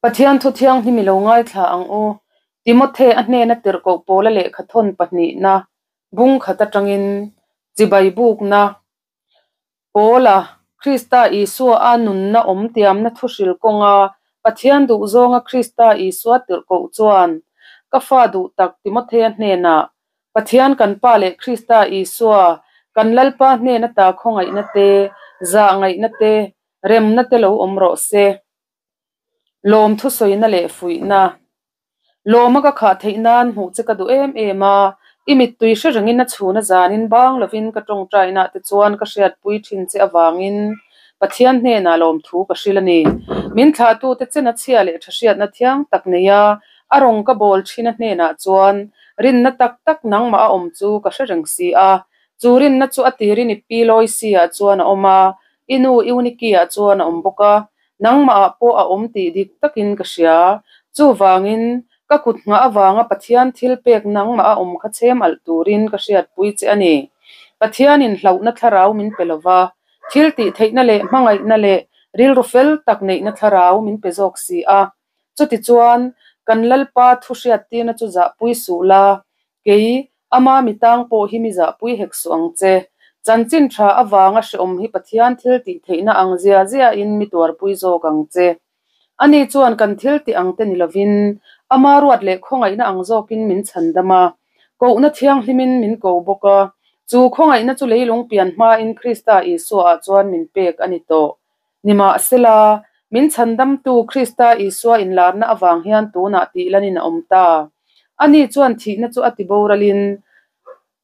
Pathian thu thianghlim i lo ngaithla ang u. Timothe a hnena tirhkoh Paula lehkha thawn pahnihna bung khat atangin chibai bukna Paula, Krista Isua a nunna awm tiamna thuhril kawnga Pathian duhzawnga Krista Isua tirhkoh chuan ka fa duh tak Timothea hnenah, Pathian kan Pa leh Krista Isua kan Lalpa hnena ta khawngaihna te, zahngaihna te, remna te lo awm rawh se. Lawm thusawina leh fuihna. Lawma ka khah theih nan hmuh che ka duh em em a, i mittui hre rengin a chhun a zanin bang lovin ka tawngtainah te chuan ka hriatpui thin che avangin Pathian hnenah lawmthu ka hrilh a ni. Min thlahtute chena chhia leh tha hriatna thiang tak nei a, a rawng ka bawl thin a hnenah chuan rinna tak tak nangmah a awm chu ka hre reng si a. Chu rinna chu a tirin i pi Loisi-ah chuan a awm a, i nu Euniki-ah chuan a awm bawk a. Nangmahah pawh a awm tih dik takin ka hria. Chuvangin, ka kut nghah avanga Pathian thil pek nangmah a awm kha chhem alh turin ka hriatpui che a ni. Pathianin hlauhna thlarau min pe lova, thil tih theihna leh hmangaihna leh rilru fel tak neihna thlarau min pe zawk si a. Chutichuan, kan Lalpa thu hriattirna chu zahpui suh la, Kei, ama mi tang pawh hi mi zahpui hek suh ang che. Chanchin tha avanga hrehawm hi Pathian thil tih theihna ang zia ziain mi tuarpui zawk ang che. Ani chuan kan thil tih ang te ni lovin, ama ruat leh khawngaihna ang zawkin min chhandam a, kohna thianghlimin min ko bawk a. Chu khawngaihna chu leilung pian hmain Krista Isuaah chuan min pek a ni tawh. Nimahsela, min chhandamtu Krista Isua inlarna avang hian tunah tih lanin a awm ta. Ani chuan thihna chu a ti boralin,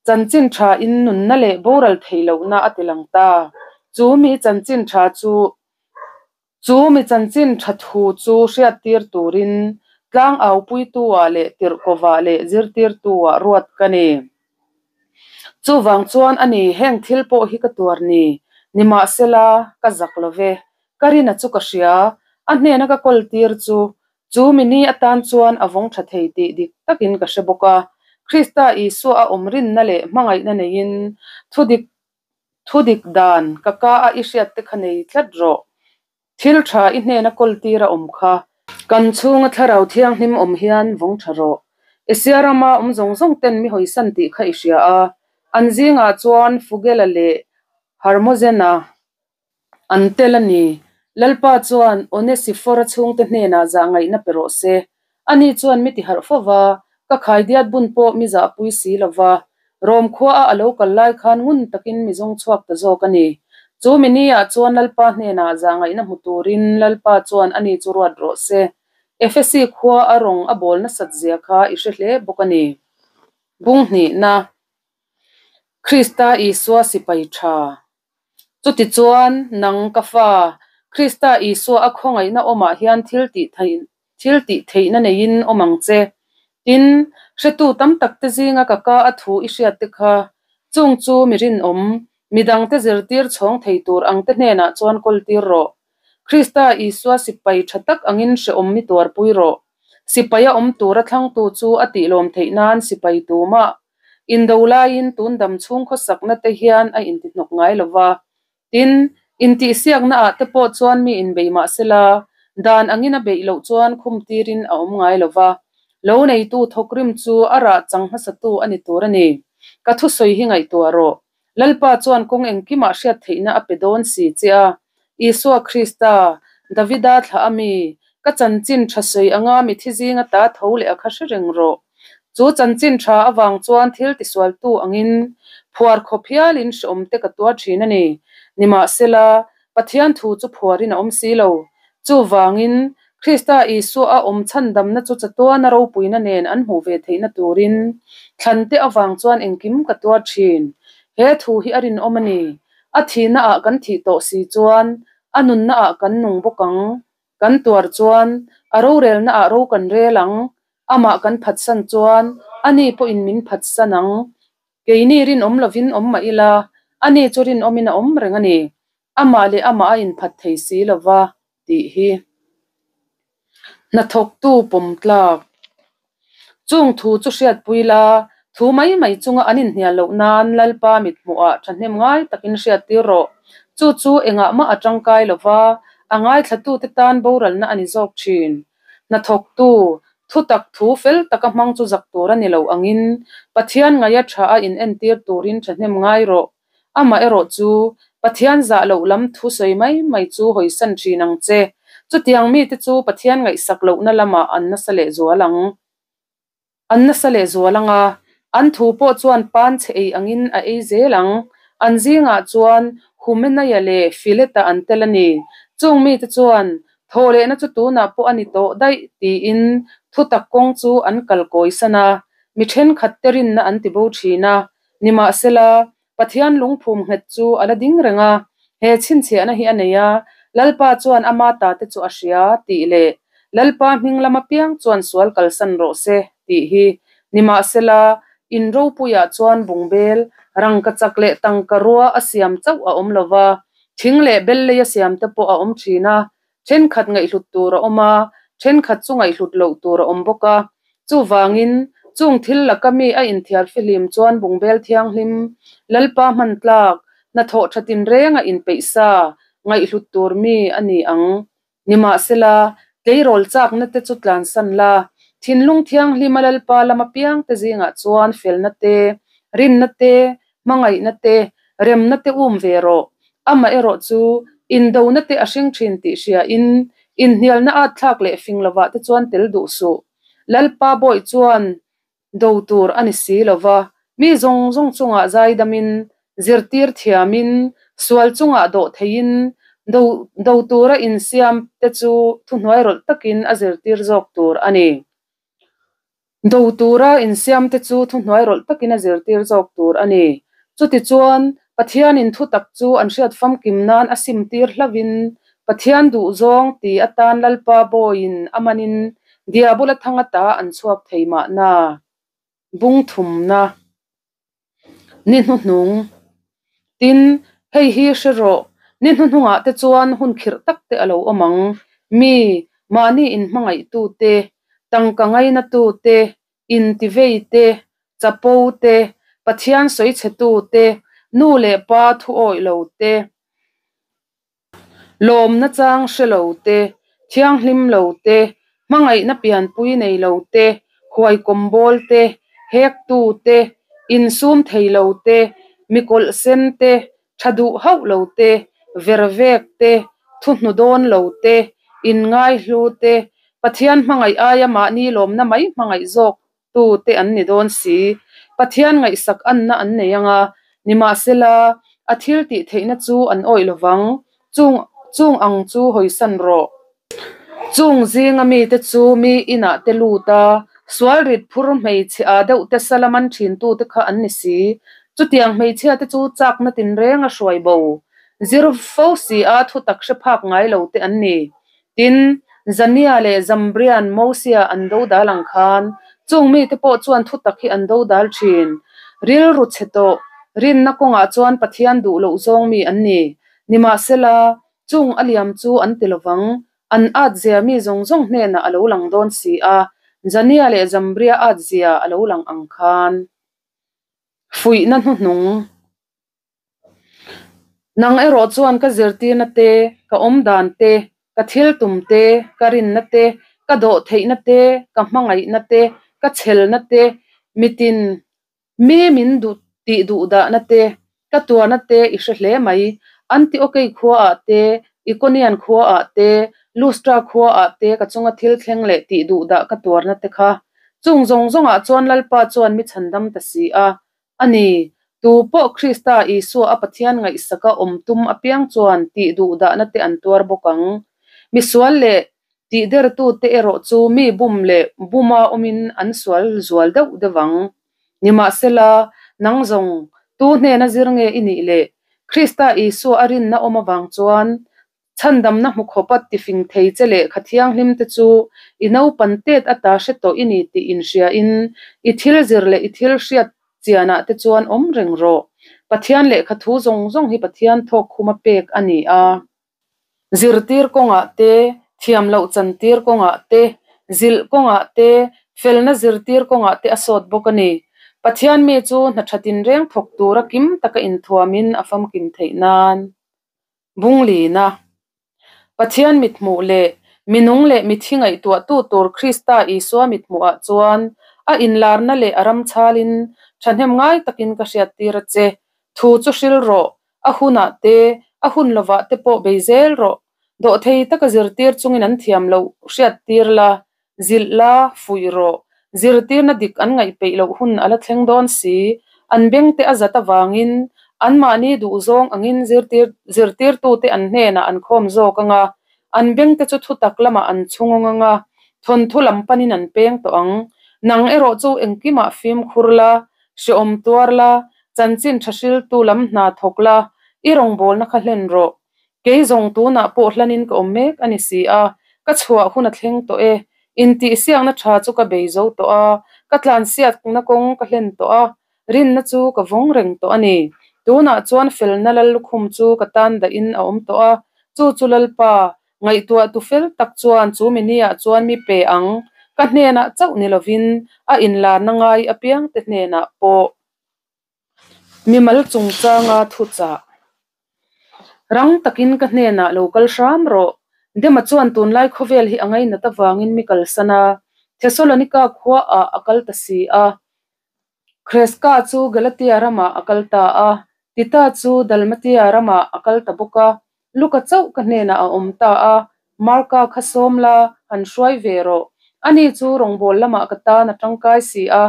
chanchin thain nunna leh boral thei lohna a ti lang ta. Chu mi chanchin tha chu Chu mi chanchin tha thu chu hriattir turin tlangaupuitu-ah leh tirhkovah leh zirtirtu-ah ruat ka ni. Chuvang chuan a ni, heng thil pawh hi ka tuar ni, nimahsela, ka zak lo ve. Ka rina chu ka hria, a hnena ka kawl tir chu, chu mi ni atan chuan a vawng tha thei tih dik takin ka hre bawk a. Krista Isua a awm rinna leh hmangaihna neiin thudik thudik dan ka ka a i hriat te kha nei tlat rawh. Thil tha i hnena kawl tir a awm kha. Kan chhunga thlarau thianghlim awm hian vawng tha rawh. Asia rama awm zawng zawng ten mi hawisan tih kha i hria a, an zingah chuan Fugela leh Hermogena an tel a ni. Lalpa chuan Onesifora chhungte hnenah zahngaihna pe rawh se. Ani chuan mi ti harh fo va, ka khaidiat bun pawh mi zahpui si lo va, Rom khuaah a lo kal lai khan ngun takin mi zawng chhuak ta zawk a ni. Chu mi niah chuan Lalpa hnenah zahngaihna hmu turin Lalpa chuan ani chu ruat rawh se. Efesi khua a rawng a bawl nasat zia kha i hre hle bawk a ni. Bung hnihna, Krista Isua sipai tha. Chutichuan, nang ka fa, Krista Isua a khawngaihna awmah hian thil tih thil tih theihna neiin awm ang che. Tin, hretu tam takte zinga ka ka a thu i hriatte kha, chung chu mi rinawm, midangte zirtir chhawng thei tur angte hnenah chuan kawltir rawh. Krista Isua sipai tha tak angin hrehawm mi tuarpui rawh. Sipaia awm tura thlangtu chu a tihlawm theih nan sipai tumah Indo laiin tun dam chhung khawsakna te hian a intihnawk ngai lo va. Tin, intihsiakna ah te pawh chuan mi inbei mah sela, dan angin a beih loh chuan khum tirin a awm ngai lo va. Lo neitu thawkrim chu a rah chang hmasatu a ni tur a ni. Ka thusawi hi ngaihtuah rawh. Lalpa chuan kawng engkimah hriat theihna a pe dawn si che a. Isua Krista, Davida thlah a mi, ka chanchin tha sawi anga mithi zinga ta tho leh a kha hre reng rawh. Chu chanchin tha avang chuan thil tisualtu angin phuar khawp hialin hrehawm te ka tuar thin a ni. Nimahsela, Pathian thu chu phuarin a awm si lo. Chuvangin, Krista Isua a awm chhandamna chu chatuana ropuina nen an hmuh ve theihna turin thlante avang chuan engkim ka tuar thin. He thu hi a rinawm a ni. A thihnaah kan thih tawh si chuan a nunnaah kan nung bawk ang. Kan tuar chuan a rorelnaah ro kan rel ang. Amah kan phatsan chuan ani pawhin min phatsan ang. Keini rinawm lovin awm mah ila, ani chu rinawmin a awm reng a ni. Amah leh amah a inphat thei si lo va tih hi hnathawktu pawm tlak. Chung thu chu hriatpui la, thu mai mai chunga an inhnial loh nan Lalpa mithmuhah thahnem ngai takin hriattir rawh. Chu chu engah mah a tangkai lo va, a ngaithlatute tan boralna a ni zawk thin. Hnathawktu, thutak thu fel taka hmang chu zak tur a ni lo angin, Pathian ngaia tha a inentir turin thahnem ngai rawh. Amaherawh chu, Pathian zah loh lam thu sawi mai mai chu hawisan thin ang che. Chutiang mite chu Pathian ngaihsak lohna lamah an nasa lehzual ang. An nasa lehzual ang a, an thu pawh chuan pan chhe ei angin a ei zel ang. An zingah chuan Humenaia leh Fileta an tel a ni. Chung mite chuan, Thawhlehna chu tunah pawh a ni tawh daih, tiin thutak kawng chu an kal kawisan a, mi thenkhat te rinna an tibo thin a. Nimahsela, Pathian lungphum nghet chu a la ding reng a, he chhinchhiahna hi a nei a, Lalpa chuan ama ta te chu a hria, tih leh Lalpa hming lam apiang chuan sual kalsan rawh se, tih hi. Nimahsela, in ropuiah chuan bungbel, rangkachak leh tangka rua a siam chauh a awm lo va, thing leh bellei a siam te pawh a awm thin a, Thenkhat ngaihhlut tur a awm a, thenkhat chu ngaihhlut loh tur a awm bawk a. Chuvangin, chung thil laka mi a inthiar fihlim chuan bungbel thianghlim, Lalpa hman tlak, hnathawh tha tinrenga inpeih sa, ngaihhlut tur mi a ni ang. Nimahsela, tleirawl chakna te chu tlansan la, thinlung thianghlima Lalpa lama piangte zingah chuan felna te, rinna te, hmangaihna te, remna te um ve rawh. Amaherawh chu, indona te a hring thin tih hriain, inhnialna at thlak leh fing lovah te chuan tel duh suh. Lalpa bawih chuan do tur a ni si lova, mi zawng zawng chungah zaidamin, zirtir thiamin, sual chungah dawh theiin, do do tura insiam te chu thuhnuairawlh takin a zirtir zawk tur a ni. Do tura insiamte chu thuhnuairawlh takin a zirtir zawk tur a ni. Chutichuan, Pathianin thutak chu an hriat famkim nan a simtir hlauhin, Pathian duhzawng ti atan Lalpa bawiin a manin Diabola thang ata an chhuak thei mahna. Bung thumna. Ni hnuhnung. Tin, hei hi hre rawh, ni hnuhnungah te chuan hun khirh tak te a lo awm ang. Mi, mahni inhmangaihtu te, tangka ngainatu te, intivei te, chapo te, Pathian sawichhetu te, nu leh pa thu awih lo te, Lawmna chang hre lo te, thianghlim lo te, hmangaihna pianpui nei lo te, huaikawm bawl te, hektu te, insum thei lo te, mikawlh sen te, tha duh hauh lo te, vervek te, thuhnu dawn lo te, inngaihlu te, Pathian hmangaih aia mahni lawmna mai hmangaih zawk tu te an ni dawn si. Pathian ngaihsak anna an nei ang a, nimahsela, a thil tih theihna chu an awih lo vang. Chung chung ang chu hawisan rawh. Chung zinga mite chu mi inah te lut a, sual rit phur hmeichhe ah deuh te sala man thin tu te kha an ni si. Chutiang hmeichhia te chu chakna tinreng a hruai bo. Zir fo si a thutak hre phak ngai lo te an ni. Tin, Zania leh Zambrian Mosia an do dal ang khan, chung mite pawh chuan thutak hi an do dal thin. Rilru chhe tawh, rinna kawngah chuan Pathian duh loh zawng mi an ni. Nimahsela, chung a liam chu an ti lovang, an at zia mi zawng zawng hnenah a lo lang dawn si a, Zania leh Zambria at zia a lo lang ang khan. Fuihna hnuhnung. Nang erawh chuan ka zirtirna te, ka awmdan te, ka thil tum te, ka rinna te, ka dawhtheihna te, ka hmangaihna te, ka chhelna te, mitin mi min duh tih duhdahna te, ka tuarna te i hre hle mai. Antiokei khuaah te, Ikonian khuaah te, Lustra khuaah te ka chunga thil thleng leh tih duhdah ka tuarna te kha. Chung zawng zawngah chuan Lalpa chuan mi chhandam ta si a. A ni, tu pawh Krista Isua a Pathian ngaihsaka awm tum apiang chuan tih duhdahna te an tuar bawk ang. Misual leh tihdertute erawh chu mi bum leh buma awmin an sual zual deuh deuh ang. Nimahsela, nang zawng, tu hnena zir nge i nih le? Krista Isua a rinna awm avang chuan Chhandamna hmu khawpa tifing thei che lehkha thianghlim te chu i naupan tet ata hre tawh i ni tih inhriain i thil zir leh i thil hriat chianah te chuan awm reng rawh. Pathian lehkha thu zawng zawng hi Pathian thawk khuma pek a ni a. Zirtir kawngah te, thiam loh chantir kawngah te, zilh kawngah te, felna zirtir kawngah te a sawt bawk a ni. Pathian mi chu hna tha tinreng thawk tura kim taka inthuamin a famkim theih nan. Bunglina, Pathian mithmuh leh Mi nung leh mithi ngaihtuahtu tur Krista Isua mithmuhah chuan a inlarna leh a ram chhalin thahnem ngai takin ka hriattir a che. Thu chu hril rawh, a hunah te, a hun lovah te pawh bei zel rawh. Dawhthei taka zirtir chungin an thiam loh hriattir la, zilh la, fuih rawh. Zirtirna dik an ngaih peih loh hun a la thleng dawn si. An bengte a zat avangin anmahni duhzawng angin zirtir zirtirtute an hnenah an khawm zawk ang a, an bengte chu thutak lamah an chhungawng ang a, thawnthu lam panin an peng tawh ang. Nang erawh chu engkimah fimkhur la, hrehawm tuar la, chanchin tha hriltu lam hna thawk la, i rawngbawlna kha hlen rawh. Kei zawng tunah pawh hlanin ka awm mek a ni si a, ka chhuah hun a thleng tawh e. Intihsiakna tha chu ka bei zo tawh a, ka tlansiakna kawng ka hlen tawh a, rinna chu ka vawng reng tawh a ni. Tunah chuan felna lal lukhum chu ka tan dahin a awm tawh a, chu chu Lalpa, ngaihtuah tu fel tak chuan chu mini-ah chuan mi pe ang, ka hnenah chauh ni lovin a inlarna ngai apiangte hnenah pawh. Mimal chungchanga thuchah. Rang takin ka hnenah lo kal hram rawh. Dema chuan tunlai khawvel hi a ngainat avangin mi kalsan a, Thesalonika khuaah a kal ta si a. Kreska chu Galatia ramah a kal ta a, Tita chu Dalmatia ramah a kal ta bawk a. Luka chauh ka hnenah a awm ta a, Marka kha sawm la, han hruai ve rawh. Ani chu rawngbâwl lamah ka tan a tangkai si a,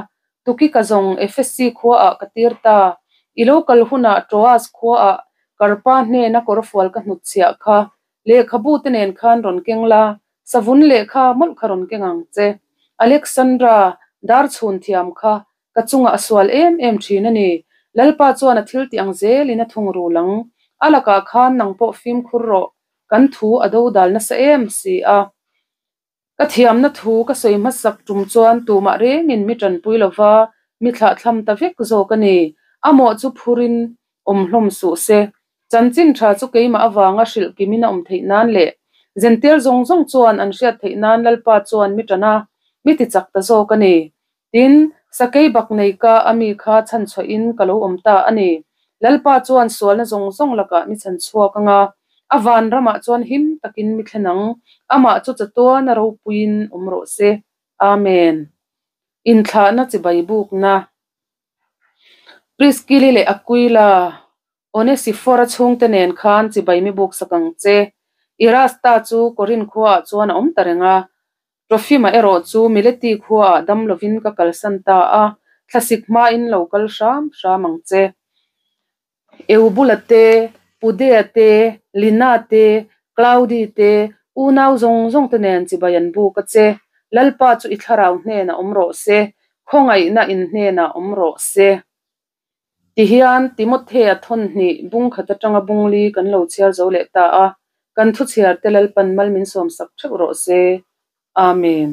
Tukika zawng Efesi khuaah ka tir ta. I lo kal hunah Troas khuaah Karpa hnena kawrfual ka hnutchhiah kha lehkhabu te nen khan rawn keng la, savun lehkha mawlh kha rawn keng ang che. Alexandra, dar chhun thiam kha ka chungah a sual em em thin a ni. Lalpa chuan a thil tih ang zelin a thungrul ang. A lakah khan nang pawh fimkhur rawh, kan thu a dodal nasa em si a. Ka thiamna thu ka sawi hmasak tum chuan tumah rengin mi tanpui lova mi thlahthlam ta vek zawk a ni. A mawh chu phurin awm hlawm suh se. Chanchin tha chu keimah avanga hrilh kimin a awm theih nan leh Zentel zawng zawng chuan an hriat theih nan Lalpa chuan mi tan a, mi ti chak ta zawk a ni. Tin, sakei bak nei ka a mi kha chhanchhuahin ka lo awm ta a ni. Lalpa chuan sualna zawng zawng lakah mi chhanchhuak ang a, a van ramah chuan him takin mi thlen ang. Amah chu chatuan a ropuiin awm rawh se. Amen. Inthlahna chibai bukna. Priskili leh Aquila, Onesifora chhungte nen khan chibai mi buk sak ang che. Erasta chu Korinth khuaah chuan a awm ta reng a. Trofima erawh chu Mileti khuaah dam lovin ka kalsan ta a, thlasik hmain lo kal hram hram ang che. Eubula te, Pudea te, Lina te, Claudi te, unau zawng zawng te nen chibai an buk a che. Lalpa chu i thlarau hnenah awm rawh se, khawngaihna in hnenah awm rawh se. Tihian Timothea thawn hnih bung khat atanga bung li kan lo chhiar zo leh ta a, kan thuchhiar te Lalpan mal min sawmsak theuh rawh se. Amen.